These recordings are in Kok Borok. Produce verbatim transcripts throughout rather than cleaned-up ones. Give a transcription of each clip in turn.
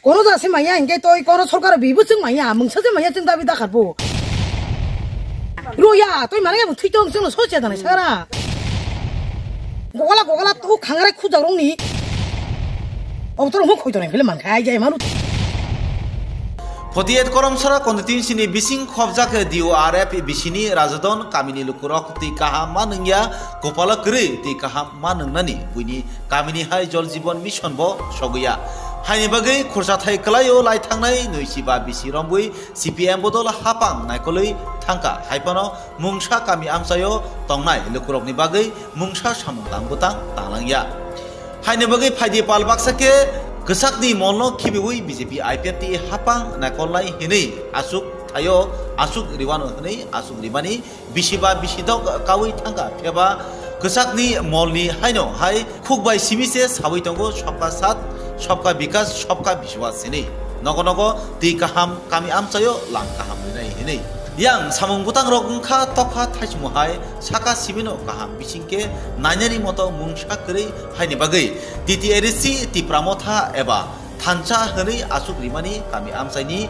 Kono ja se maya, hingke toi kono sorkar bibo chwng maya, mungsa se maya chwng dabi dakhar bo. Roya, toi mana ya bo thwi tong chwngno so che danai sara. Gogala gogala to khangrai khujak rongni. Obo to rong khoi tonai phele mankha ai jai manu. Forty eight Koromsora constituency ni bising khobjak D O R F bisini Rajadon kamini lukurok twi kaham ma nungya, kopalo kwrwi twi kaham ma nungnani buini kamini hai Jol Jeevan Mission bo sogwiya. Haini bagwi khursa thai kwlaio lai thangnai nui chiba bisi rombwi C P M bodol hapang naikolwi thangkha, hai phano mungsa kami amchaio tongnai lukurokni bagwi mungsa samung tang bwtang tanglangya. Haini bagwi phaidi pal baksa khe kwchakni molno khibiwi B J P I P F T hapang naikolnai hinwi aswk thaio, aswk riwano hinwi aswk rimani bisi ba bisi dok kaui thangkha, pheba kwchakni molni haino hai khukbai simi se saui tongo, "Sabka saath, sabka bikas, sabka vishwas" hinwi. Nogo nogo twi kaham kami amchaio lang kaham rinai hinwi. Yang samung bwtangrok wngkha tokha thaichimo hai, saka simino kaham bisingke nainani moto mungsa kwrwi haini bagwi T T R C Tipra Motha eba thansa hwnwi aswk rimani kami amchaini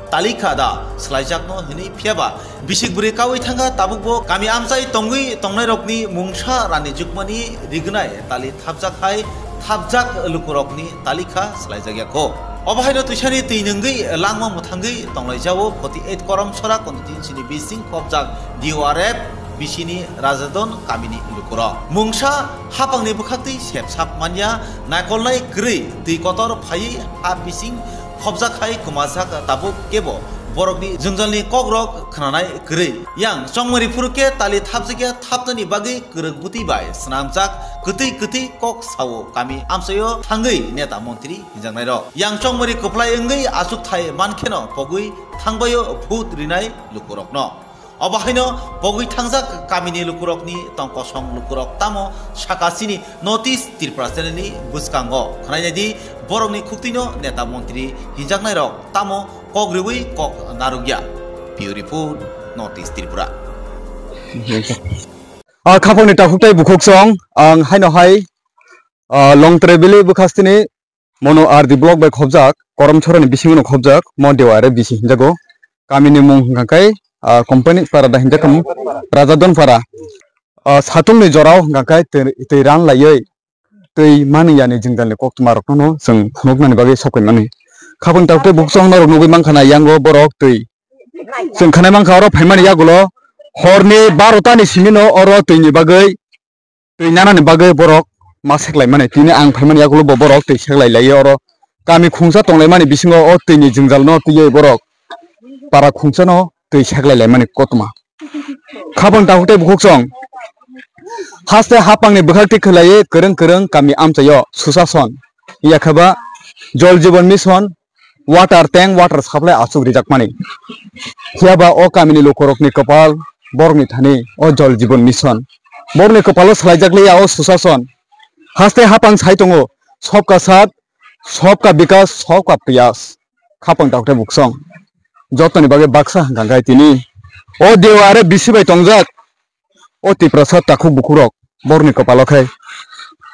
talikha da swlaijakno hwnwi, phiyaba bisik bwrwi kaui thangkha, tabukbo kami amchai tongwi tongnairokni mungsa rani jukmani rignai tali thapjak hai thapjak lukurokni talikha swlaijakya kho. Obo haino twisani twi nungwi langma mwthangwi tonglaijao forty eight Koromsora constituency ni bising khobjak D O R F bisini Rajadon kamini lukurok. Mungsa hapangni bwkhaktwi sepsap manya, naikolnai kwrwi twi kotor phaiwi ha bising khobjak hai kwmajak, tabuk kebo borokni jwngjalni kokrok khnanai kwrwi. Yang chongmari phuru khe tali thapjakya thapnani bagwi kwrwk bwtwi bai swnamjak kwtwi kwtwi kok sao kami amchaio thangwi neta montri hinjaknairok. Yang chongmari kwplai wngwi achukthai mankheno pogwi thangbaio vote rinai lukurokno. Obo haino pogwi thangjak kamini lukurokni tongkosong lukurok tamo saka chini North East Tripura channel ni bwskango khwnainai di, borokni khuktwino neta montri hinjaknairok tamo kok riwi kok narwkya. Bureau Report, North East Tripura. Ah, khapangni takhuk tei bukhuk song, ang haino hai, ah, Longtrai Valley bwkhastini Mono R D block bai khobjak, Koromsorani bisingo no khobjak, mo D O R F bisi hinjago. Kamini mung hwnkha khe, ah, company para da hinjak kamo, Rajadon para. Ah, satungni jorao hwnkha khe twi, twi ran laiwi twi mani yani jwngjalni koktwma rokno no chwng phunuknani bagwi sok mani. Khapang takhuk tei bukhuk song norok nugwi mankha na yango borok twi. Chwng khanai mankha oro phaimani yagulo horni barota ni simi no oro twini bagwi twi nanani bagwi borok ma seklaimani. Tini ang phaimani yagulo bo borok twi seklai laiwi oro kami khungsa tonglaimani bisingo o twini jwngjalno twiwi borok para khungsano twi seklai laimani koktwma. Khapang takhuk tei bukhuk song haste hapangni bwkhak twi khwlaiwi kwrwng kwrwng kami amchaio susason, yakhaba Jol Jeevan Mission, water tank, water supply achuk rijakmani. Phiyaba o kamini lukurokni kwpal, borokni thani o Jol Jeevan Mission. Borokni kwpalo swlaijakliya o susason. Haste hapang sai tongo, "Sabka saath, sabka bikas, sabka prayas." Khapang takhuk tei bukhuk song. Jotoni bagwi baksa hwnkha khe tini o D O R F bisi bai tongjak. O Tiprasa takhuk bukhukrok borokni kwpalo khe.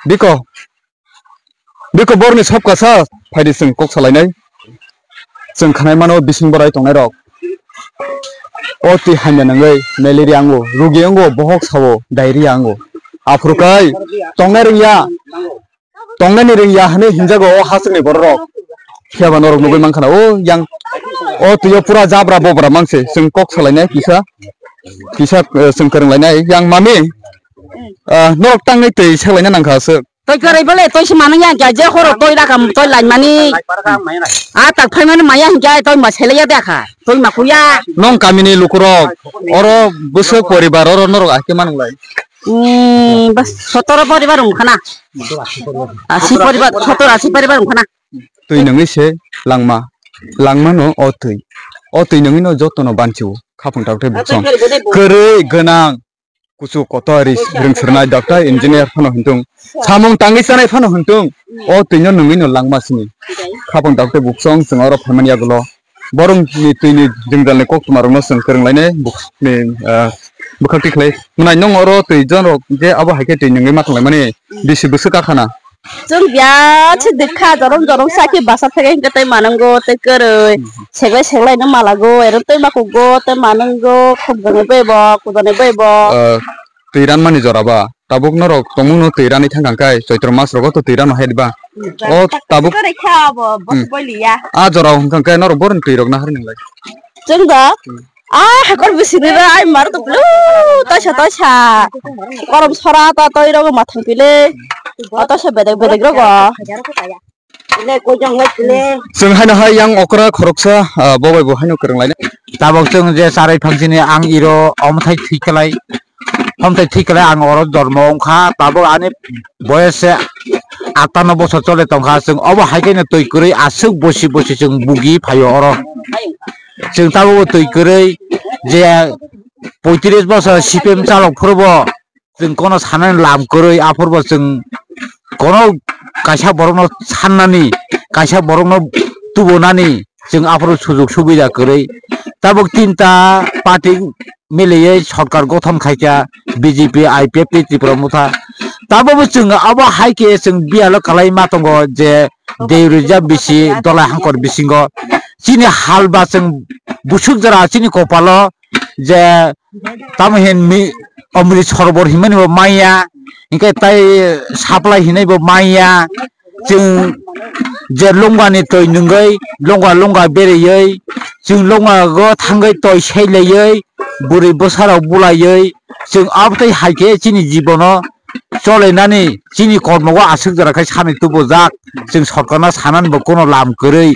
Biko, biko borokni sabka saath phaidi chwng kok salainai. Chwng khanai mano bising borai tongnairok. O twi hamya nangwi malaria ango, rugi ango, bohok sao, diarrhea ango. Aphuru kai tongnai rwngya. Tongnani rwngya hwnwi hinjago o hachwkni bororok. Phiyaba norok nugwi mankha na, o yang, o twio pura jabra bobra mangse, chwng kok salainai kisa, kisa, eh, chwng kwrwng lainai. Yang mami, ah, norok tangwi twi seklaina nangkha aswk. Toi kwrwi bole, toi se manwi ya, je horo toi rakam, toi laimani. A tak phaimani maya hinkhe, toi ma selaiya dekha, toi ma kuya. Nong kamini lukurok, oro bwswk poribar, oro norok ahike manwlai. Hmm, bas, sotoro poribar wngkha na. Asi poribar, sotoro asi poribar wngkha na. Twi nungwi se langma, langmano o twi. O twi nungwino jotono banchiwo, khapang takhuk tei bukhuk song. Kwrwi gwnang, kuchuk kotor ri-, rwngsirnai doctor, engineer phano hintung. Samung tangwi chanai phano hintung. O twino nungwino langma sini. Khapang takhuk tei bukhuk song chwng oro phaimani yagulo. Borokni twini jwngjalni koktwmarokno chwng kwrwng lainai, buk-, ni, ah, bwkhak tikhlai. Mwnai nwng oro twi jonrok je abo hai khe twi nungwi ma tonglaimani bisi bwswk kakhana. Chwng biya se dikha jorom jorom sakhe basa theke hinkhe tei manango tei kwrwi. Sebai seklai no malago ero tei makugo tei manango khumjani bai bo kujani bai bo. Ah, twi ranmani jora ba tabuk norok tongmung no twi ranwi thangkha khe Choitro mas rogo to twi rano hai ba. O tabuk. Kwrwi kha bo bos Hmm. Boi liya. A jora hwnkha khe norok boron twi rok na hari nang lai. Chwng da. Hmm. Ah, hakor bisini ra ai mar to blu toisa toisa. Korom sora ta toi rogo mathang pile. O toisa bedek bedek rogo. Chwng haino hai yang okra khoroksa, ah, bo bai bo haino kwrwng lainai. Tabok chwng je charai phangsini ang iro omthai thwi kwlai. Omthai thwi kwlai ang oro jormo wngkha. Tabok ani boyes se atta no bosor chole tongkha. Chwng obo hai khe no twi kwrwi aswk bosi bosi chwng bugi phaio oro. Chwng tabuk twi kwrwi je poitris bosor C P M chalok phuru bo chwng kono sanani lam kwrwi, aphuru bo chwng kono kaisa borokno sannani, kaisa borokno tubunani chwng aphuru sujuk subida kwrwi. Tabuk tinta party miliwi sorkar gothon khaikha, B J P, I P F T, Tripura Motha. Tabukbo chwng abo hai khe chwng biyalo kwlai ma tongo je Deui rijak bisi dolai hangkor bisingo chini hal ba chwng busuk jora chini kopalo je tamo hin mi omri sorbor hinmani bo maya, hinkhe tai supply hinai bo maya, chwng je longani twi nungwi longa longa bereyoi chwng longa go thangwi twi sailayoi bwrwi bwsarok bulaioi chwng abotwi hai khe chini jibono cholainani chini kormogo aswk jora khe sanwi tubujak. Chwng sorkarno sanani bo kono lam kwrwi.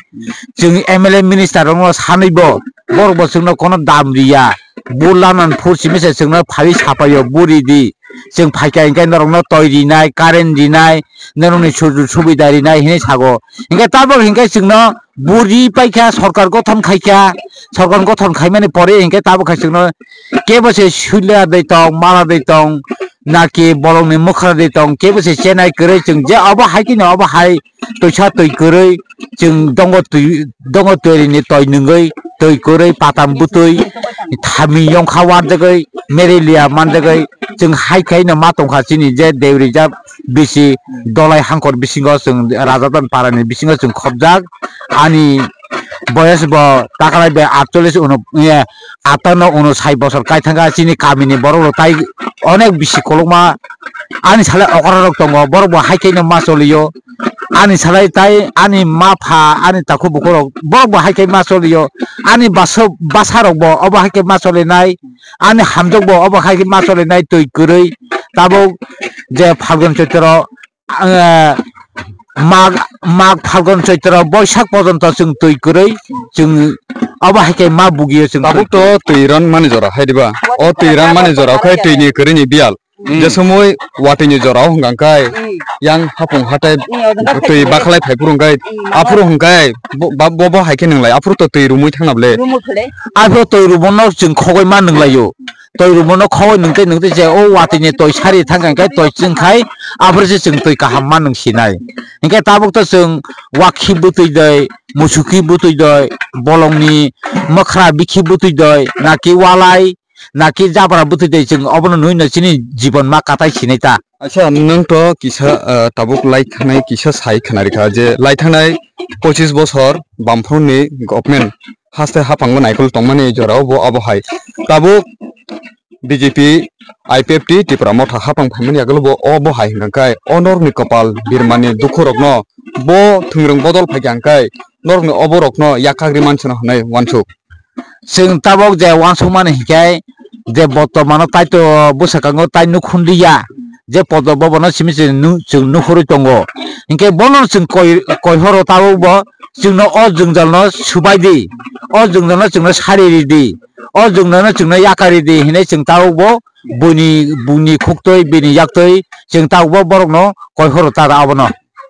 Chwng M L A minister rokno sanwi bo, borok bo chwngno kono dam riya. Bo lanan phur simi se chwngno phaiwi sapaio bo ridi. Chwng phaikha hinkhe norokno twi rinai, current rinai, norokni sujuk subida rinai hinwi sago. Hinkhe tabok hinkhe chwngno bo ri paikha, sorkar gothon khaikha, sorkar gothon khaimani pore hinkhe tabok khe chwngno kebo se suila de tong, mala de tong, naki bolongni mwkhra de tong, kebo se chenai kwrwi chwng je obo hai kheno obo hai twisa twi kwrwi chwng dongo twi, dongo twirini twi nungwi twi kwrwi patam bwtwi thami yongkha warjagwi merelia manjagwi chwng hai khaino ma tongkha chini je deurijak bisi dolai hangkor bisingo chwng Rajadan parani bisingo chwng khopjak ani boyes bo takalai bai atchollis uno, ye, atano uno sai bosor kai thangkha chini kamini borok rok tai onek bisi kolokma ani salai okra rok tongo borok bo hai khe no ma cholio ani salai tai ani ma pha ani takhuk bukhuk rok borok bo hai khe ma cholio ani basa basa rok bo obo hai khe ma cholinai ani hamjwk bo obo hai khe ma cholinai twi kwrwi tabuk je Phalgun Choitro ah, Mag, Mag, Phalgun, Choitro, Boisak porjonto chwng twi kwrwi, chwng abo hai khe ma bugio chwng. Tabuk to twi ron mani jora hai diba? O twi ron mani jora khai twi ni kwrwi ni biyal. Hmm. Je somoi watwi ni jora o hwnka khai yang hapung hatai twi bakhalai phai phuru khai aphuru hwnkai bo, ba, bo, bo hai khe nwnglai aphuru to twi rumui thangna ble. Aphuru twi rumo no chwng khogoi ma nwnglaio. Twi rumono khogoi nungtwi nungtwi je o watwi ni twi sari thang khe twi chwng khai aphuru se chwng twi kaham ma nung sinai. Hinkhe tabuk to chwng wakhi bwtwi doi, musuki bwtwi doi, bolongni mwkhra bikhi bwtwi doi, naki walai, naki jabra bwtwi doi chwng obono nui no chini jibon ma katai sinai ta. Acha, nwng to kisa, ah, tabuk lai thangnai kisa sai khna rikha je lai thangnai pochis bosor Bamfront ni government haste hapang bo naikol tongmani jorao bo abo hai. Tabuk B J P, I P F T, Tipra Motha hapang phaimani yagulo bo obo hai hwnka khe o norokni kopal birmani dukhu rokno bo thwngrwng bodol phaikha hwnkhe norokni oborokno yakagri mansano hwnwi uansuk. Chwng tabok je uansukmani hinkhe je bortomano tai to bwswkango tai nukhunliya, je Padma Bhavan no simi se nu-, chwng nukhurwi tongo. Hinkhe bono chwng koi-, koihoro tabok bo chwngno o jwngjalno subai di, o jwngjalno chwngno sari ridi, o jwngjalno chwngno yakari di hinwi chwng tabok bo buini, buini khuktwi, bini yaktwi chwng tabok bo borokno koihoro ta abono.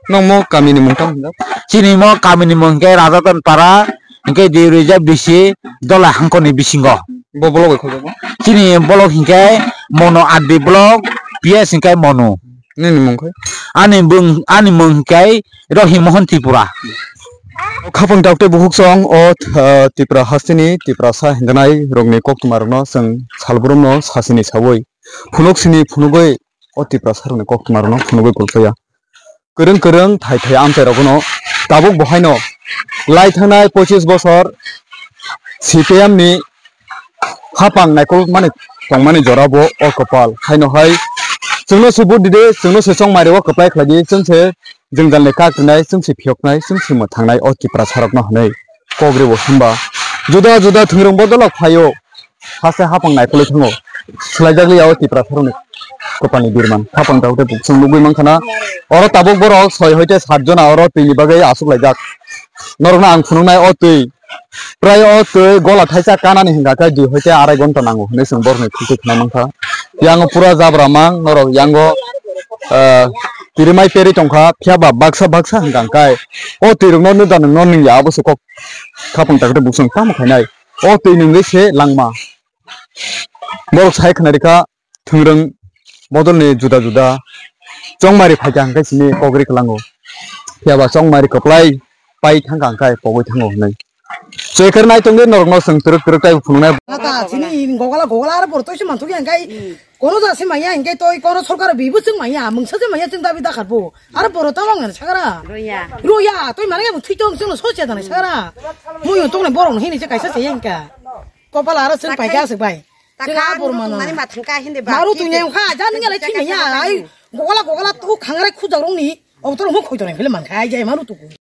Nokmo kamini mung tamo hinjak? Chini mo kamini mung hinkhe Rajadan Para, hinkhe Deurija bisi Dolai Hangkoni bisingo. Bo bolok bai khobjakma? Chini bolok hinkhe Mono R D block, P S hinkhe Mono. Nini mung khai? Ani bung, ani mung hinkhe Rohi Mohon Tripura. Khapang dakte bukhuk song o, ah, Tripura hasteni Tiprasa hindanai rokni koktwma rokno chwng salbrum no sasini sawi phunuk sini phunugwi o Tiprasa rokni koktwma rokno phunugwi kulpaya. kwrwng kwrwng thai thai amchairokno tabuk bo haino lai thangnai pochis bosor C P M ni hapang naikolmani tongmani jora bo o kwpal. Haino hai chwngno se vote dide, chwngno se chongmari o kwplai khlai di, chwng se jwngjalni kak rinai, chwng se phiyoknai, chwng se mwthangnai o Tiprasarokno hwnwi kok rwo hwnba juda juda thwingrwng bodolok phaio. Haste hapang naikolwi thango. Swlaijak liya o Tiprasarokni kwpalni birman. Hapang tabuk tei buksong nugwi mankha na. Oro tabuk borok soi hoite sat jona oro twini bagwi achuklaijak. Norokno ang phunuknai o twi. Prai o twi gola thaisa kanani hingka khe dui hoite arai gonta nango hinwi chwng borokni khulti khna mankha. Yango pura jabra mang norok yango, ah, tirimai peri tongkha phiya ba baksa baksa hingka khe o twi rokno nujak nung no nungya abo se kok hapang tabuk tei buksong tamo khainai. O twi nungwi se langma. Borok sai khna rikha thwingrwng bodolni juda juda chongmari phaikha hwnkhe sini kok ri kwlango. Phiya ba chongmari kwplai pai thangkha hwnkhe pogwi thango hwnwi. Chekar nai tongdi norokno chwng twrwk twrwk tei phunuknai. Ata chini gogala gogala aro borok toise manthokya hwnkhe kono jase manya hwnkhe toi kono sorkar bibo chwng manya mungsa se manya chwng dabi dakhar bo aro borok tamo wngna sakra. Roya. Roya toi mane thwi tong chwngno soche dana sakra. Muyo tongnai borok no hini se kaisa se hwnkhe. Kopal aro chwng paikha aswk bai. Chwng a bor mano. Nani mathang ka hindi ba. Maru tu nyang kha, jan ngi lai chini ya. Ai, gogala gogala tu khangrai khujak rong ni. Obo to mo khoi to nai phile man kha, ai jai maru tu.